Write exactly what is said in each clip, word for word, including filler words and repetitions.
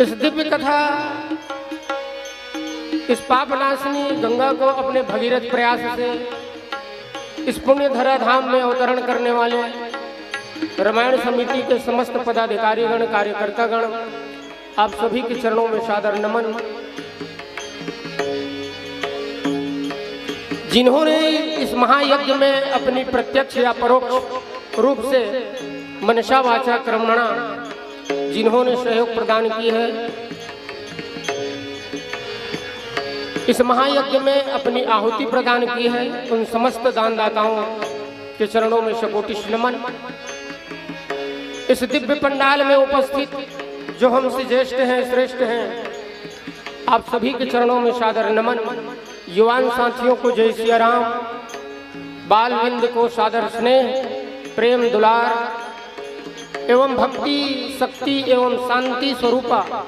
इस दिव्य कथा, इस पाप नाशिनी गंगा को अपने भगीरथ प्रयास से इस पुण्य धरा धाम में अवतरण करने वाले रामायण समिति के समस्त पदाधिकारीगण, कार्यकर्तागण, आप सभी के चरणों में सादर नमन। जिन्होंने इस महायज्ञ में अपनी प्रत्यक्ष या परोक्ष रूप से मनसा वाचा कर्मणा जिन्होंने सहयोग प्रदान की है, इस महायज्ञ में अपनी आहुति प्रदान की है, उन समस्त दानदाताओं के चरणों में शकोटिश नमन। इस दिव्य पंडाल में उपस्थित जो हमसे ज्येष्ठ हैं, श्रेष्ठ हैं, आप सभी के चरणों में सादर नमन। युवान साथियों को जय सिया राम, बाल वृंद को सादर स्नेह, प्रेम दुलार एवं भक्ति शक्ति एवं शांति स्वरूपा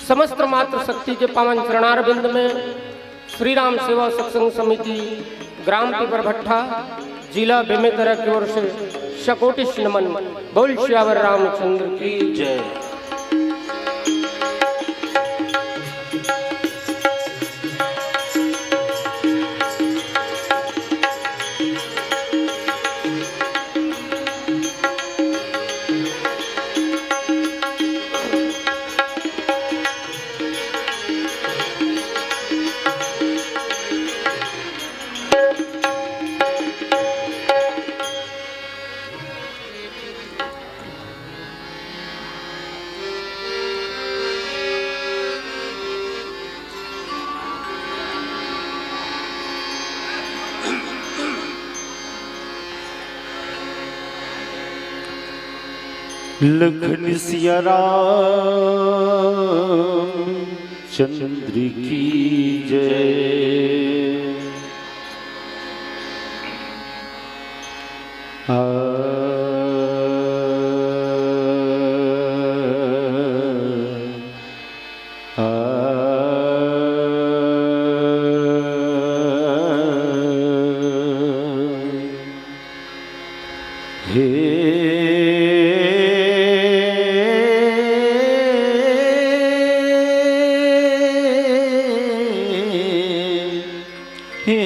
समस्त मातृ शक्ति के पावन चरणारविंद में श्री राम सेवा सत्संग समिति, ग्राम पिपरभट्ठा, जिला बेमेतरा की ओर से शकोटिश नमन। बोल सियावर रामचंद्र की जय। लखन सिया राम चंद्र की जय। आ, आ, हे, हे,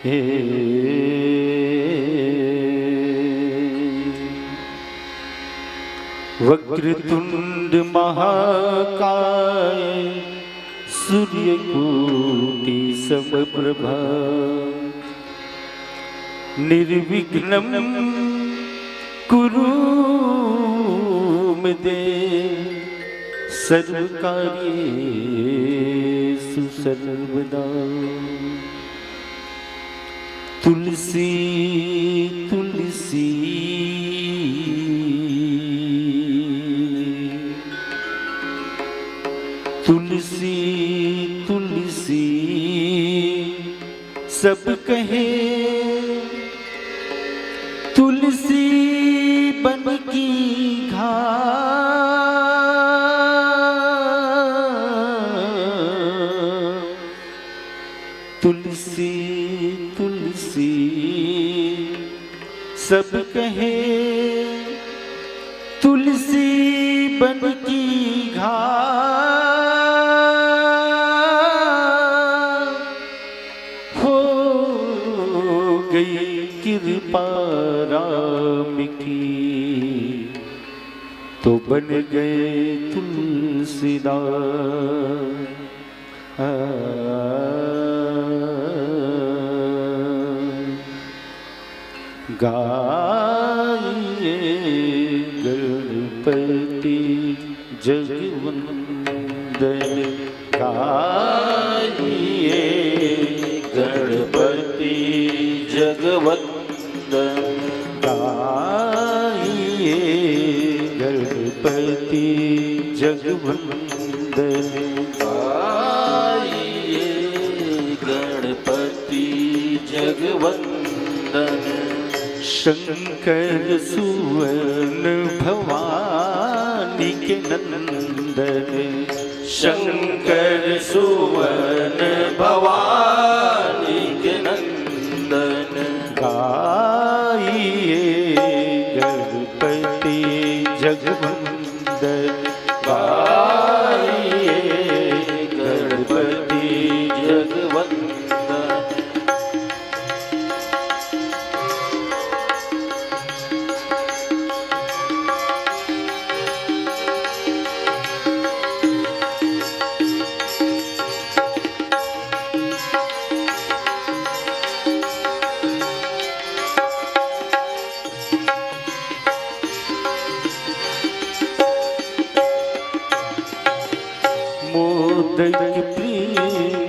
हे। वक्रतुंड महाकाय सूर्यकोटि समप्रभा। निर्विघ्नं कुरु मे देव सर्वकार्येषु सर्वदा। तुलसी, तुलसी, तुलसी, तुलसी, सब कहे तुलसी बन की घास। तुलसी, तुलसी, सब कहे तुलसी बन की घास। हो गई कृपा राम की, तो बन गए तुलसीदास। आ, गाइए गणपति जगवंदन, गाइए गणपति जगवंदन, गाइए गणपति जगवंदन, गाइए गणपति जगवंदन। शंकर सुवन भवानी के नंदन, शंकर सुवन भवानी के नंदन। गाइए गणपति मोदक प्रिय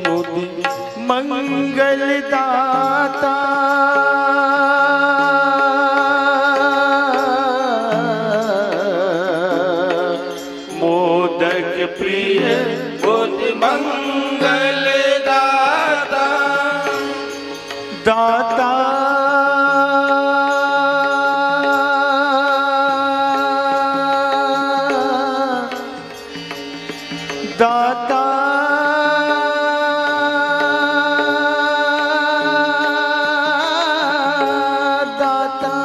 मोद मंगल दाता। मोदक प्रिय मोद मंगल दाता। दाता, दाता, दाता।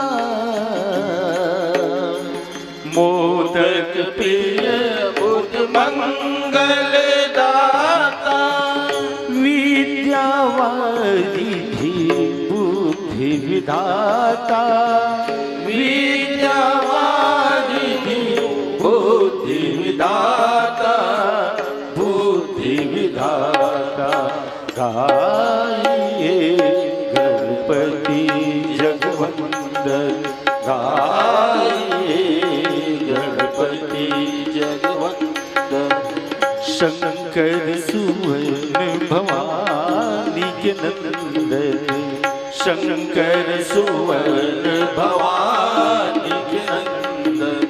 मोदक प्रिय मोद मंगल दाता। विद्या वारिधि बुद्धि विधाता। विद्या वारिधि बुद्धि विधाता। बुद्धि विधाता। गाइए गणपति जगवंदन। गाइए गणपति जगवंदन। शंकर सुवन भवानी के नंदन। शंकर सुवन भवानी के नंदन।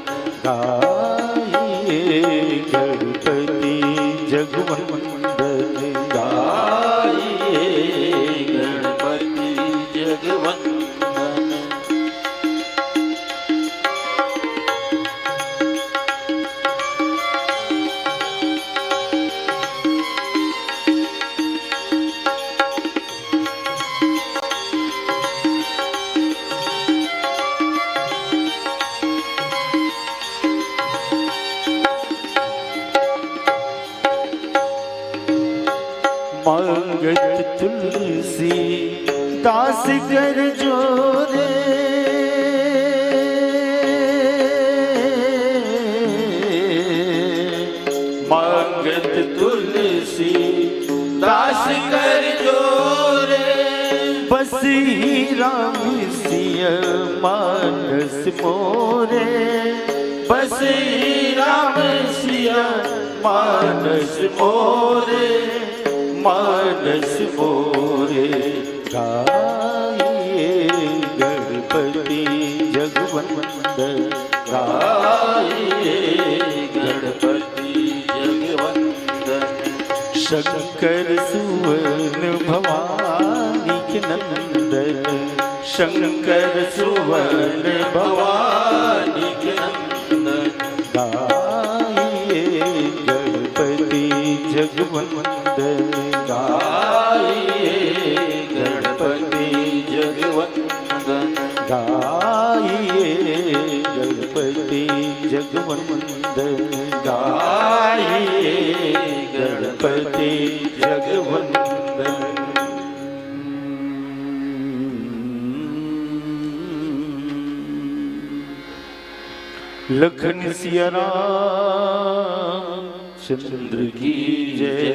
गाइए गणपति जगवंदन। गाइए गणपति जगवंदन। मांगत तुलसी दास कर जोरे। मांगत तुलसी दास कर जोरे। बस ही राम सिया मानस मोरे। बस ही राम सिया मानस मोरे। मानस मोरे। गाइए गणपति जगवंदन। गाइए गणपति जगवंदन। शंकर सुवन भवानी के नंदन। शंकर सुवन भवानी के नंदन। गाइए गणपति जगवंदन। गाइए गणपति जगवंदन। गाइए गणपति जगवंदन। गाइए गणपति जगवंदन। लखन सिया राम चंद्र की जय।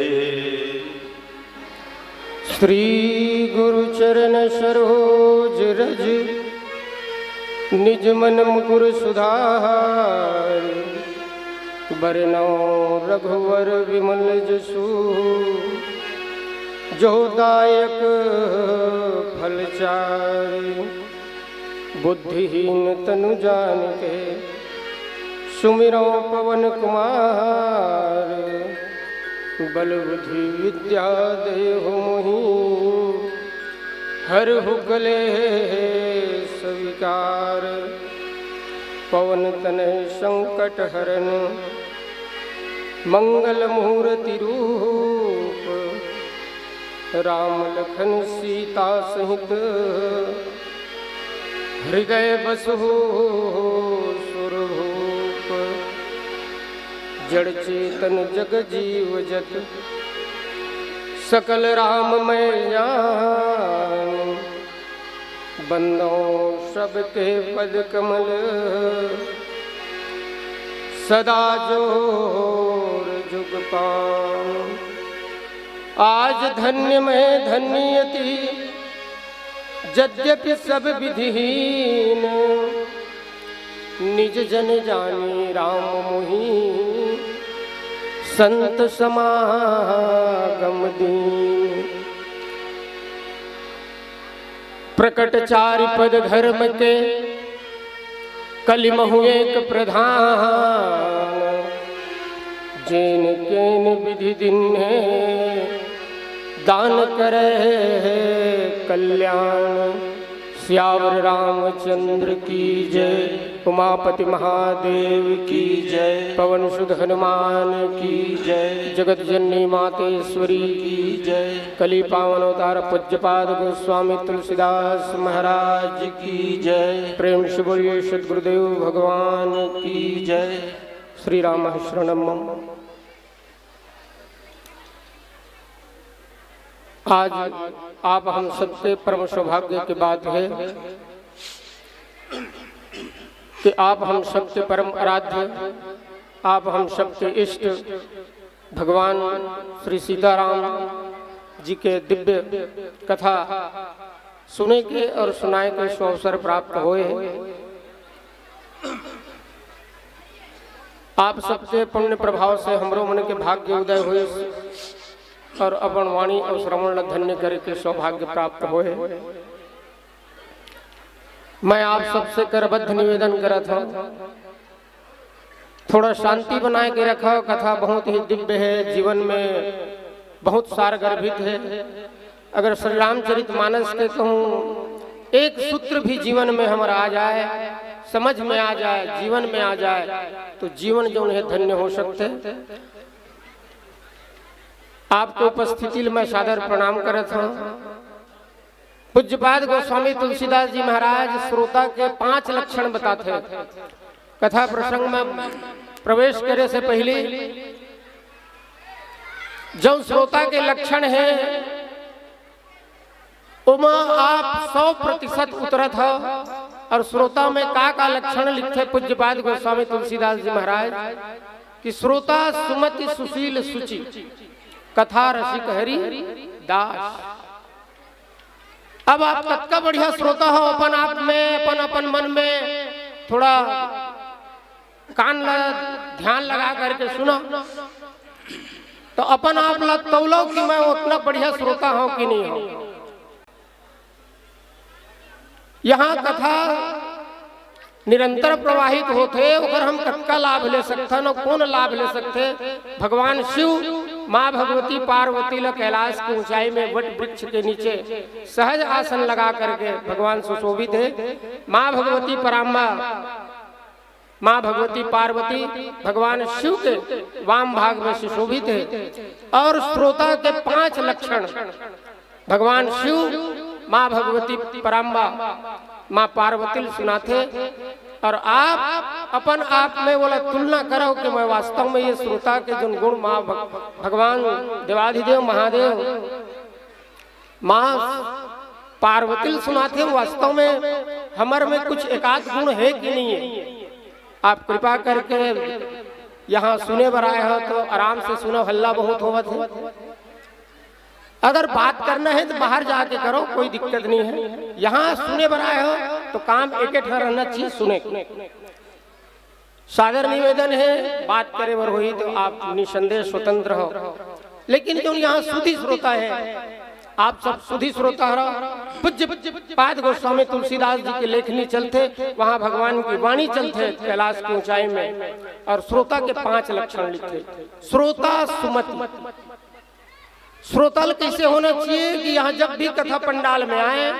श्री गुरु चरण सरोज रज निज मन मुकुर सुधार। बरनौ रघुवर विमल जसु जो दायक फल चारि। बुद्धिहीन तनु जानिके सुमिरौ पवन कुमार। बल बुद्धि विद्या देहु मोहि हरहु कलेस विकार। पवन तनय संकट हरन मंगल मूरति रूप। राम लखन सीता सहित हृदय बसहु सुरभूप। जड़ चेतन जग जीव जत सकल राममय जान। बंदौ सबके पद कमल सदा जोर जुग पान। आज धन्य मैं धन्य अति जद्यपि सब विधिहीन। निज जन जानी राम मोहि संत समागम दीन। प्रकट चारि पद धर्म के, कलि महु एक प्रधान। जेन केन विधि दीन्हे, दान करे कल्याण। सियावर रामचंद्र की जय, उमापति महादेव की जय, पवन सुत हनुमान की जय, जगत जननी मातेश्वरी की जय, कलि पावन अवतार पूज्यपाद गोस्वामी तुलसीदास महाराज की जय। प्रेम से बोलिए सतगुरुदेव भगवान की जय। श्री राम शरणम मम। आज आप हम सबके परम सौभाग्य की बात है कि आप हम सबके परम आराध्य, आप हम सबके इष्ट भगवान श्री सीताराम जी के दिव्य कथा सुने के और सुनाए के सुअवसर प्राप्त होए। आप सबके पुण्य प्रभाव से हमरो मन के भाग्य उदय होइस और अपन वाणी और श्रवण ला धन्य करे के सौभाग्य प्राप्त होए। मैं आप सबसे करबद्ध निवेदन करत हूँ, थोड़ा शांति बनाए के रखव। कथा बहुत ही दिव्य है, जीवन में बहुत सार गर्भित है। अगर श्री रामचरित मानस के कहूँ एक सूत्र भी जीवन में हमारा आ जाए, समझ में आ जाए, जीवन में आ जाए, तो जीवन जौन है धन्य हो सकते। आपके उपस्थिति ल मैं सादर प्रणाम करत हूँ। पूज्यपाद गोस्वामी तुलसीदास जी महाराज श्रोता के पांच लक्षण बताते। कथा प्रसंग में प्रवेश करे से पहले जौन श्रोता के लक्षण है, ओमा आप सौ प्रतिशत उतरत हो। और श्रोता में का का लक्षण लिखते पूज्यपाद गोस्वामी तुलसीदास जी महाराज कि श्रोता सुमति सुशील सुचि, कथा रसिक हरि दास। अब आप कतका बढ़िया श्रोता हो, अपन आप में, अपन अपन मन में थोड़ा कान ला ध्यान लगा करके सुनो, तो अपन आप ला तौलो कि मैं उतना बढ़िया श्रोता हूँ कि नहीं हूँ। यहाँ कथा निरंतर प्रवाहित होथे, ओकर हम कतका लाभ ले सकथन और कौन लाभ ले सकथे? भगवान शिव माँ भगवती पार्वती ला कैलाश की ऊंचाई में वट वृक्ष के नीचे सहज आसन लगा करके भगवान सुशोभित है। माँ भगवती पराम्बा, माँ भगवती पार्वती भगवान शिव के वाम भाग में सुशोभित है। और श्रोता के पांच लक्षण भगवान शिव, माँ भगवती पराम्बा, माँ पार्वती ल सुनाथे। और आप अपन आप में बोला तुलना करो कि मैं वास्तव में ये श्रोता के जौन गुण माँ भग-, भगवान देवाधिदेव महादेव, माँ पार्वती ल सुनाथे, वास्तव में हमर में कुछ एकाध गुण है कि नहीं है? आप कृपा करके यहाँ सुने बर आए हो तो आराम से सुनो, हल्ला बहुत होवत है। अगर बात करना है तो बाहर जाके करो, कोई दिक्कत नहीं है। यहाँ सुने बर आए हो तो काम एक ठन रहना चाहिए, सुने। सादर निवेदन है, बात करे बर होही तो आप निसंदेह स्वतंत्र हो, लेकिन जो यहाँ सुधी श्रोता है, आप सब सुधी श्रोता हो। पूज्य पाद गोस्वामी तुलसीदास जी के लेखनी चलथे, वहाँ भगवान की वाणी चलथे कैलाश की ऊंचाई में, और श्रोता के पांच लक्षण लिखथे। श्रोता सुमति। श्रोता ल कैसे होना चाहिए कि यहाँ जब भी कथा पंडाल में आए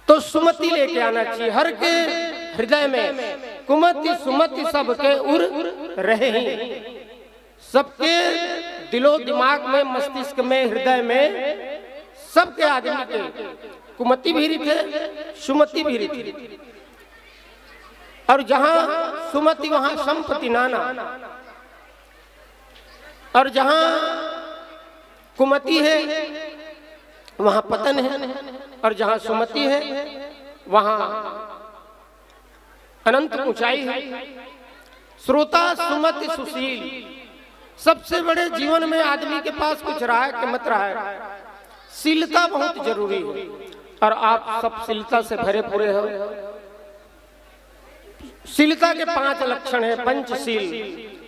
तो सुमति लेके आना चाहिए। हर के हृदय में कुमति सुमति सबके उर रहे ही। सबके दिलो दिमाग में, मस्तिष्क में, हृदय में, सबके आदमी के कुमति भी रहिथे, सुमति भी रहिथे। और जहाँ सुमति वहाँ संपत्ति नाना, और जहाँ कुमति है वहाँ पतन है, और जहाँ सुमति है वहाँ अनंत ऊंचाई है। श्रोता सुमति सुशील, सबसे बड़े जीवन में आदमी के पास कुछ रहा है कि मत रहा है, शीलता बहुत जरूरी है। और आप सब शीलता से भरे पूरे हो। शीलता के पांच लक्षण है, पंचशील।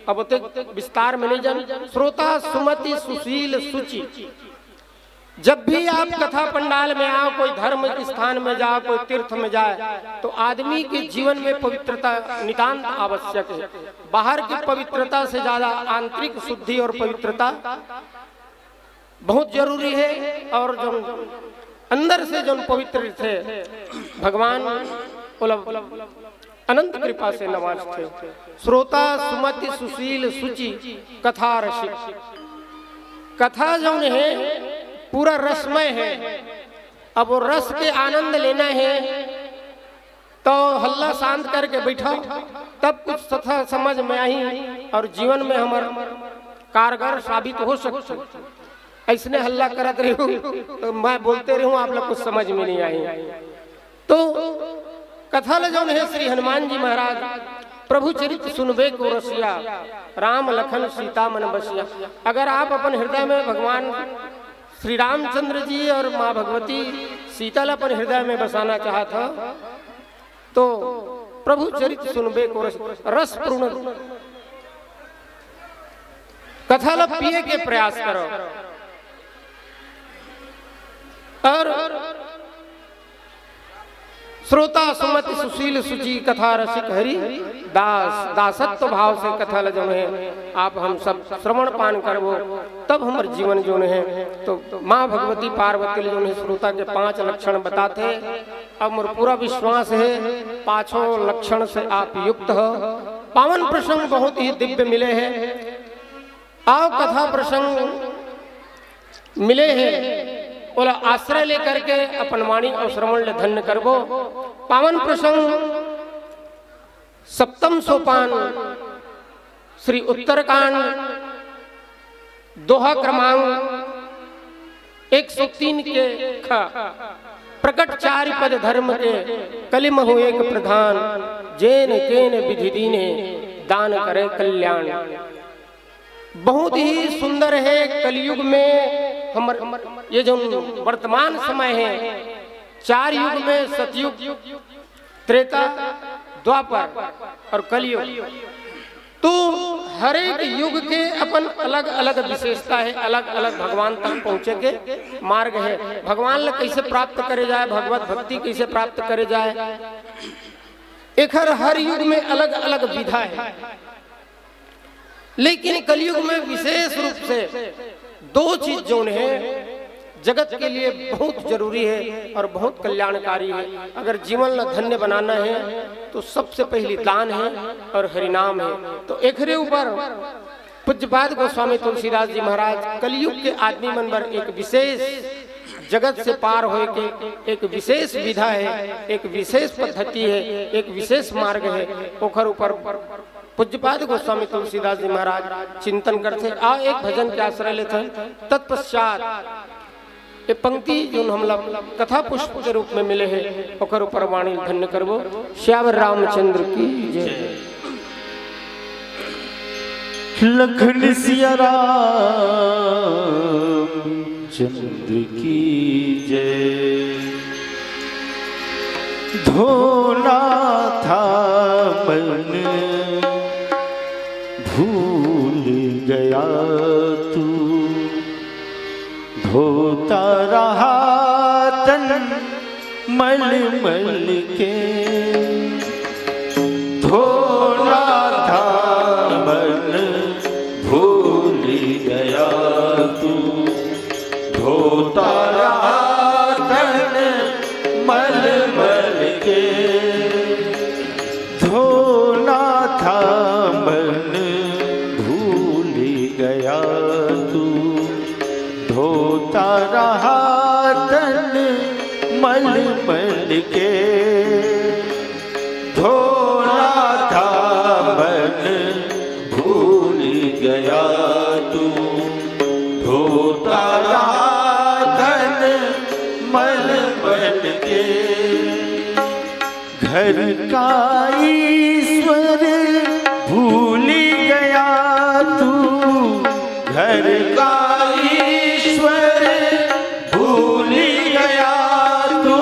अब ओते विस्तार में नहीं जान। श्रोता सुमति सुशील सुचि। जब भी आप कथा पंडाल में आओ, कोई धर्म स्थान में जाओ, कोई तीर्थ में जाए, तो आदमी के जीवन में पवित्रता नितांत आवश्यक है। बाहर की पवित्रता से ज्यादा आंतरिक शुद्धि और पवित्रता बहुत जरूरी है। और जो अंदर से जो पवित्र थे भगवान, ओला अनंत कृपा से नवाजथे। श्रोता सुमति सुशील सुचि कथा रसिक। कथा जौन है, पूरा रसमय है। अब वो रस के आनंद लेना है, तो हल्ला शांत करके बैठा, तब कुछ कथा समझ में आई और जीवन में हमर कारगर साबित हो सकथे। ऐसने हल्ला करत रहूं तो मैं बोलते रहूं, आप लोग कुछ समझ में नहीं आई। तो कथा ल जौन है, श्री हनुमान जी महाराज, प्रभु चरित सुनबे को रसिया, राम लखन सीता मन बसिया। अगर आप अपन हृदय में भगवान श्री रामचंद्र जी और माँ भगवती सीता ल अपन हृदय में बसाना चाहत हो, तो प्रभु चरित सुनबे को रस, रस पूर्ण कथा ल पिए के प्रयास करो। और श्रोता सुमति सुशील सुचि कथा रसिक हरि दास, दासत्व भाव से कथा ल जौन है, आप हम सब श्रवण पान करबो, तब हमर जीवन जौन है। तो माँ भगवती पार्वती ल जौन है, श्रोता के पांच लक्षण बताथे। अब मोर पूरा विश्वास है, पांचों लक्षण से आप युक्त हो। पावन प्रसंग बहुत ही दिव्य मिले हैं। आओ, कथा प्रसंग मिले हैं, ओला आश्रय लेकर के अपन वाणी और श्रवण ले धन्य करबो। पावन प्रसंग, सप्तम सोपान, श्री उत्तरकांड, दोहा क्रमांक एक सौ तीन के ख। प्रकट चारि पद धर्म के, कलि महु एक प्रधान, जेन केन विधि दीन्हे, दान करे कल्याण। बहुत ही सुंदर है। कलयुग में हमर ये जो वर्तमान समय है, चार युग में, सतयुग, त्रेता, द्वापर और कलयुग, तो हर एक युग के अपन अलग अलग विशेषता है, अलग अलग भगवान तक पहुँचे के मार्ग है। भगवान ल कैसे प्राप्त करे जाए, भगवत भक्ति कैसे प्राप्त करे जाए, एखर हर युग में अलग अलग विधा है। लेकिन कलयुग में विशेष रूप से दो चीज जौन है, जगत के लिए बहुत जरूरी है और बहुत कल्याणकारी है। अगर जीवन ला धन्य बनाना है, तो सबसे पहली दान है और हरिनाम है। तो एकरे ऊपर पूज्यपाद गोस्वामी तुलसीदास जी महाराज कलयुग के आदमी मन बर एक विशेष, जगत से पार होए के एक विशेष विधा है, एक विशेष पद्धति है, एक विशेष मार्ग है, ओखर ऊपर पूज्यपाद गोस्वामी तुलसीदास जी महाराज चिंतन करथे। आ एक भजन के आश्रय लेथे। तत्पश्चात ये पंक्ति जोन हमला कथा पुष्प के रूप में मिले है, ओकर ऊपर वाणी धन्य करबो। श्यावर रामचंद्र की जय। लखन सिया राम चंद्र की जय। धोना था मन भूल गया तू, धोता रहा तन मल मल के। धोना था मन भूल गया तू, धोता रहा तन मल मल के। धोना था मन भूल गया तू, धोता रहा तन मल मल के। धोना था मन भूल गया तू, धोता रहा तन मल मल के। घर का ईश्वर भूल गया तू, घर का ईश्वर भूल गया तू,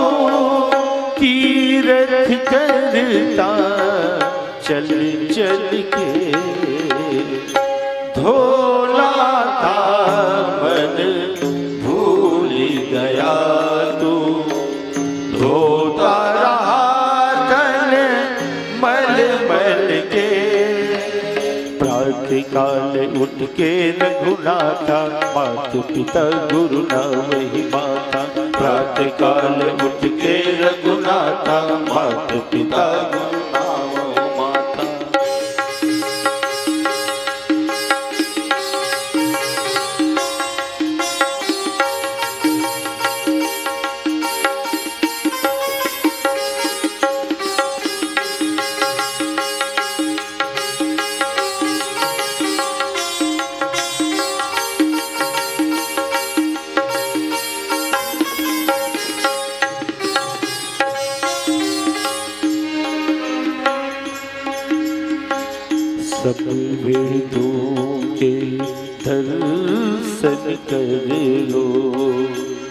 तीरथ करता चल चल के। धोना था मन भूल गया तू, धोता रहा तन मल मल के। प्रातः काल उठ के रघुनाथा, मात पिता गुरु ना वही माता। प्रातः काल उठ के रघुनाथा, मात पिता गुरु ना वही माता। सब वेदों के दर्शन कर लो,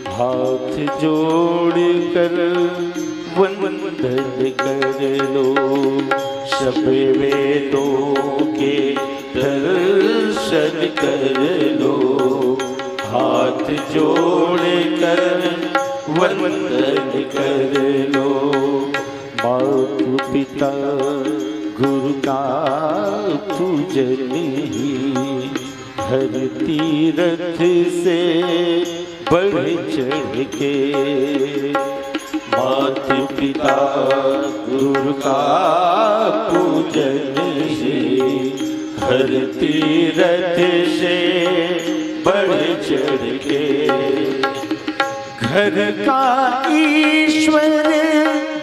हाथ जोड़ कर वंदन कर लो। सब वेदों के दर्शन कर लो, हाथ जोड़ कर वंदन कर लो। मात पिता गुरु का पूजन ही हर तीरथ से बढ़ चढ़ के। मात पिता गुरु का पूजन ही हर तीरथ से बढ़ चढ़ के। घर का ईश्वर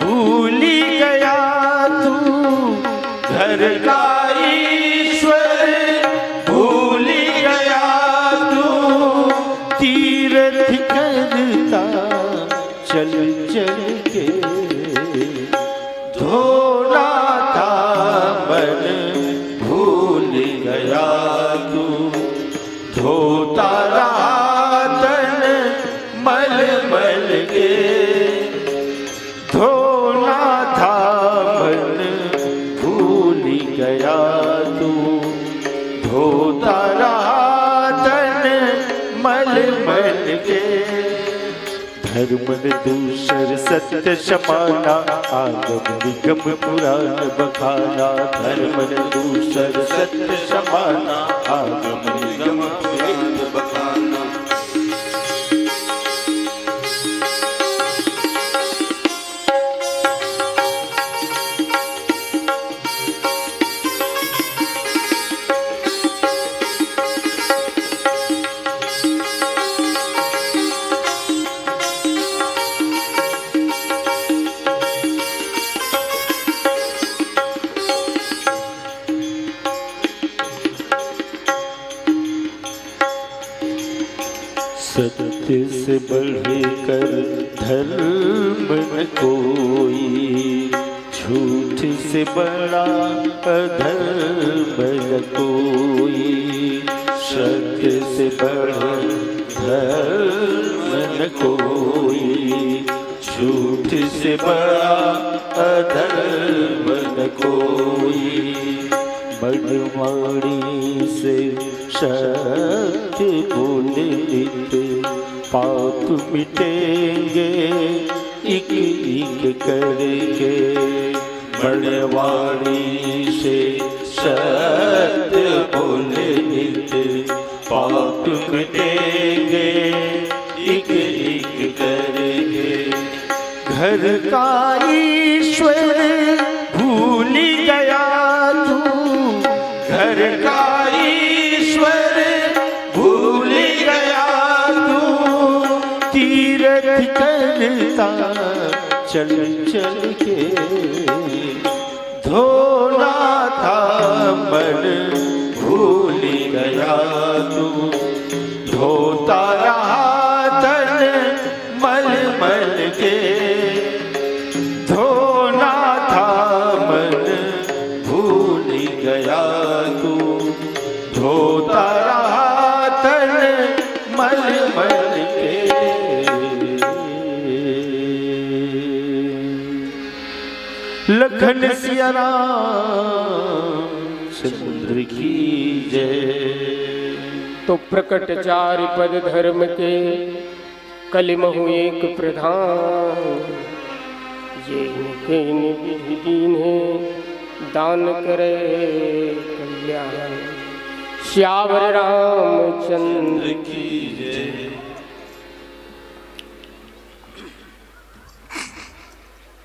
भूल गया तू, घर का ईश्वर भूल गया तू, तीरथ करता चल चल के। धोना था मन भूल गया तू, धोता रहा तन मल मल के। धोना था मन भूल गया तू, धोता रहा तन मल मल के। धर्म न दूसर सत्य समाना, आगम निगम पुराण बखाना। धर्म न दूसर सत्य समाना, आगम निगम पुराण बखाना। सत्य से बढ़कर धर्म न कोई, झूठ से बड़ा अधर्म न कोई। सत्य से बड़ा धर्म न कोई, झूठ से बड़ा अधर्म न कोई। मन वाणी से सत्य बोले नित, पाप मिटेंगे एक एक करके। मन वाणी से सत्य बोले नित, पाप मिटेंगे एक एक करके। घर का ईश्वर भूल गया तू, घर का ईश्वर भूल गया तू, तीरथ करता चल चल के। धोना था मन भूल गया तू, धोता रहा तन मल मल के। धोना था मन भूल गया तू, धोता रहा तन मल मल के। लखन सिया राम चंद्र की जय। तो प्रकट चारि पद धर्म के, कलि महु एक प्रधान। जेहि केहि विधि कीन्हे, दान करे कल्याण। सियावर रामचंद्र की जय।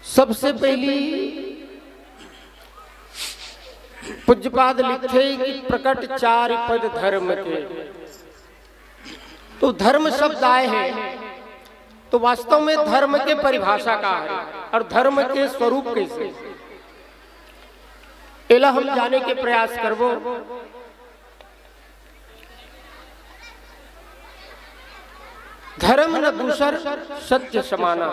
सबसे पहली पूज्यपाद लिखथे कि प्रकट चारि पद धर्म के। तो धर्म शब्द आए हे, तो वास्तव में धर्म के परिभाषा का हे अउ धर्म के स्वरूप कइसे, एला हम जाने के प्रयास करबो। धर्म न दूसर सत्य समाना।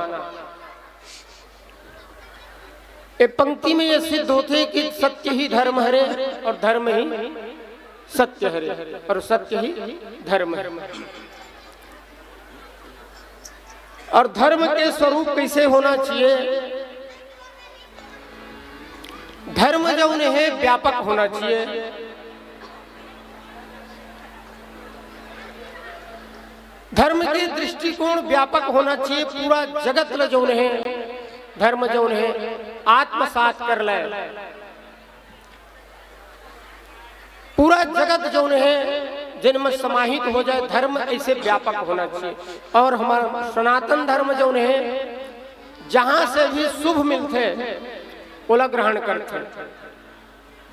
ए पंक्ति में ये सिद्ध होथे कि सत्य ही धर्म हरे अउ धर्म ही सत्य हरे अउ सत्य ही धर्म हरे। अउ धर्म के स्वरूप कइसे होना चाहिए? धर्म जउन हे व्यापक होना चाहिए। धर्म के दृष्टिकोण व्यापक होना चाहिए। पूरा जगत ल जउन हे, धर्म जउन हे, आत्मसात कर ले। पूरा जगत जउन हे, जेन में समाहित हो जाए, धर्म अइसे व्यापक होना चाहिए। अउ हमर सनातन धर्म जउन हे, जहाँ से भी शुभ मिलथे, ओला ग्रहण करथे।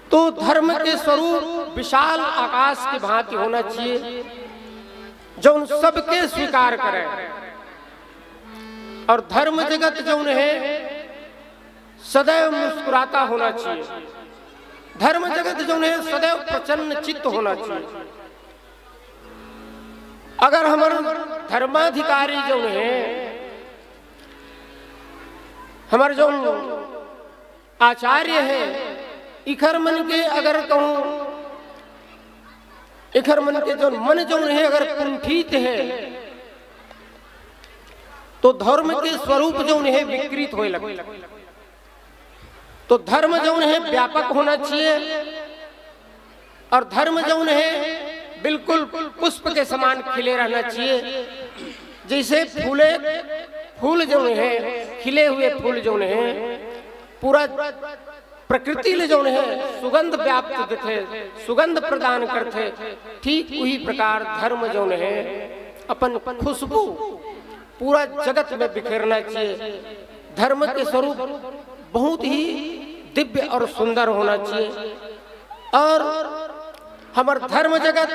तो धर्म के स्वरूप विशाल आकाश के भांति होना चाहिए, जउन सबके स्वीकार करे। अउ धर्म जगत जउन हे, सदैव मुस्कुराता होना चाहिए। धर्म जगत जउन हे, सदैव प्रसन्न चित्त होना चाहिए। अगर हमर धर्माधिकारी जउन हे, हमर जउन आचार्य हे, इखर मन के अगर कहूँ, इखर मन के जउन मन जउन हे, अगर कुंठित हे, तो धर्म के स्वरूप जउन हे, विकृत होए लगथे। तो धर्म जउन हे, व्यापक होना चाहिए। अउ धर्म जउन हे, बिल्कुल पुष्प के समान खिले रहना चाहिए। जइसे फूले, फूल जउन हे, खिले हुए फूल जउन हे, पूरा प्रकृति ले जउन हे, सुगंध व्याप्त देथे, सुगंध प्रदान करथे, ठीक उही प्रकार धर्म जउन हे, अपन खुशबू पूरा जगत में बिखेरना चाहिए। धर्म के स्वरूप बहुत ही दिव्य अउ सुंदर होना चाहिए। अउ हमर धर्म जगत,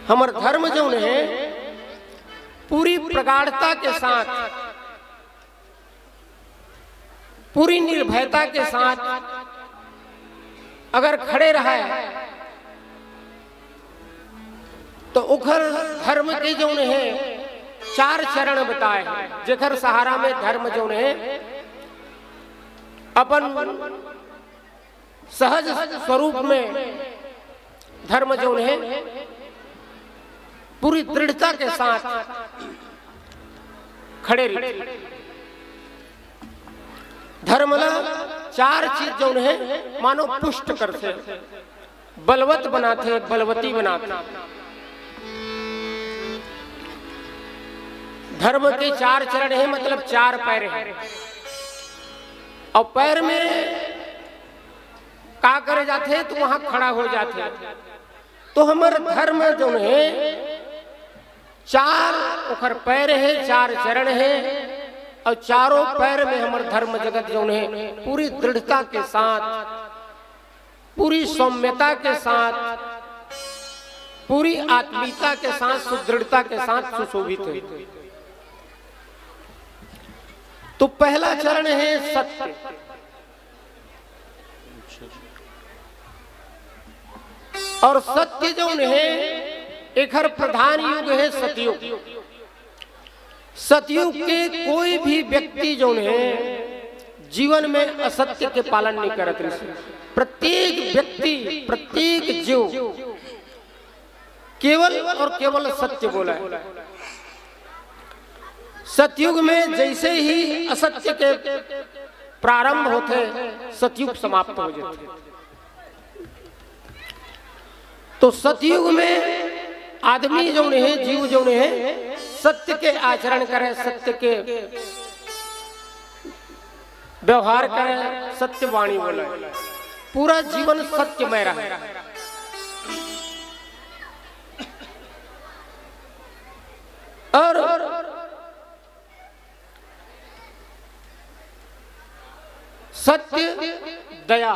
हमर धर्म जउन हे, पूरी प्रगाढ़ता के साथ, पूरी निर्भयता के साथ अगर खड़े रहे, तो ओखर धर्म के जउन हे, चार चरण बताए हे, जेखर सहारा में धर्म जउन हे, अपन सहज स्वरूप में धर्म जउन हे, पूरी दृढ़ता के साथ खड़े रहिथे। धर्म ला चार चीज जउन हे, मानो पुष्ट करथे, बलवत बनाथे, बलवती बनाथे। धर्म के चार चरण हे, मतलब चार पैर हे। अउ पैर में का करे जाथे, तो वहां खड़ा हो जाथे। तो हमर धर्म जउन हे, चार ओखर पैर हे, चार चरण हे, अउ चारों पैर में हमर धर्म जगत जउन हे, पूरी दृढ़ता के साथ, पूरी सौम्यता के साथ, पूरी आत्मीयता के साथ, सुदृढ़ता के साथ सुशोभित हे। तो पहला चरण हे सत्य। अउ सत्य जउन हे, एखर प्रधान युग हे सतयुग। सतयुग के कोई भी व्यक्ति जउन हे, जीवन में असत्य के पालन नइ करत रहिस। प्रत्येक व्यक्ति, प्रत्येक जीव केवल अउ केवल सत्य बोले। सतयुग में जइसे ही असत्य के प्रारंभ होथे, सतयुग समाप्त हो जाथे। तो सतयुग में आदमी जौन हे, जीव जौन हे, सत्य के आचरण करे, सत्य के व्यवहार करे, सत्य वाणी बोले, पूरा जीवन सत्यमय रहे। और सत्य, दया।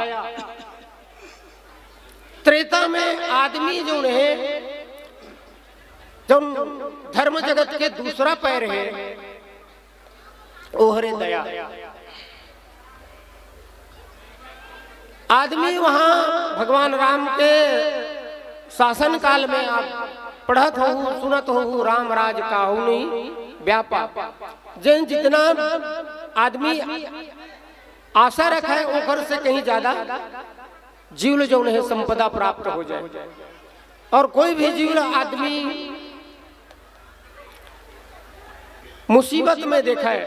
त्रेता में आदमी जौन हे, जौन धर्म जगत के दूसरा पैर हे, ओ हरे दया। आदमी वहां भगवान राम के शासन काल में आप पढ़त हो, सुनत हो, राम राज काहू नहीं व्यापा। जेन जितना आदमी आशा रखे, ओकर से कहीं ज्यादा जीव ल जौन हे संपदा प्राप्त हो जाए। और कोई भी जीव ल आदमी मुसीबत में देखे,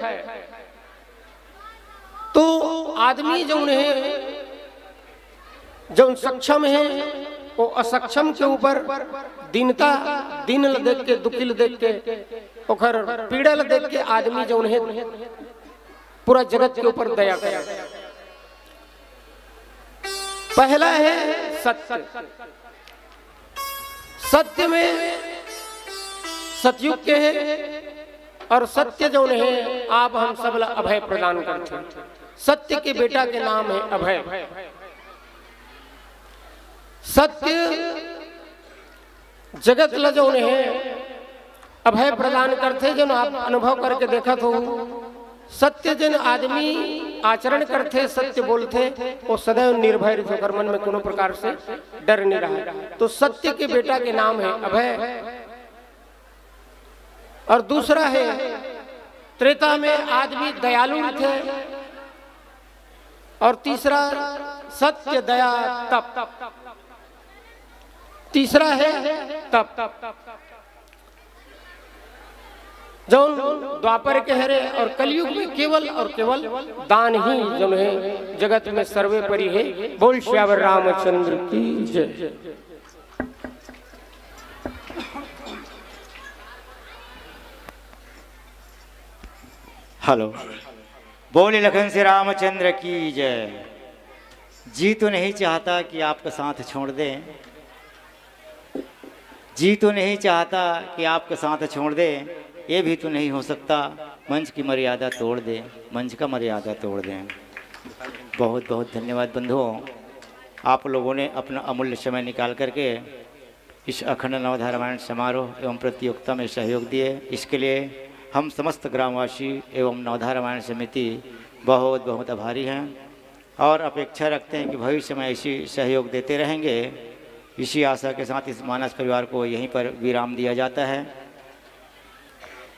तो आदमी जौन हे, जौन सक्षम हे, वो असक्षम के ऊपर दीनता, दीन ल देख के, दुखी ल देख के, ओकर पीड़ा ल देख के आदमी जौन हे, पूरा जगत के ऊपर दया करे। पहला हे सत्य। सत्य में सतयुग के हे, और सत्य जौन हे, आप हम सब ला अभय प्रदान करथे। सत्य के बेटा के नाम हे अभय। सत्य जगत ल जौन हे अभय प्रदान करथे, जौन आप अनुभव करके देखत हो। सत्य जेन आदमी आचरण करथे, सत्य बोलथे, वो सदैव निर्भय रहिथे, ओकर मन में कोनो प्रकार से डर नहीं रहे। तो सत्य के बेटा के नाम हे अभय। और दूसरा हे, त्रेता में आदमी दयालु रहिथे। और तीसरा, सत्य, दया, तप। तीसरा हे तप, जौन द्वापर के हरे और कलयुग में केवल और केवल दान ही जौन हे जगत में सर्वोपरि हे। बोल सियावर रामचंद्र की जय। हेलो, बोले लखन से रामचंद्र की जय। जी तो नहीं चाहता कि आपका साथ छोड़ दें, जी तो नहीं चाहता कि आपका साथ छोड़ दें, ये भी तो नहीं हो सकता, मंच की मर्यादा तोड़ दें, मंच का मर्यादा तोड़ दें। बहुत बहुत धन्यवाद बंधुओं, आप लोगों ने अपना अमूल्य समय निकाल करके इस अखंड नवधा रामायण समारोह एवं प्रतियोगिता में सहयोग दिए, इसके लिए हम समस्त ग्रामवासी एवं नवधा रामायण समिति बहुत बहुत आभारी हैं और अपेक्षा रखते हैं कि भविष्य में ऐसी सहयोग देते रहेंगे। इसी आशा के साथ इस मानस परिवार को यहीं पर विराम दिया जाता है।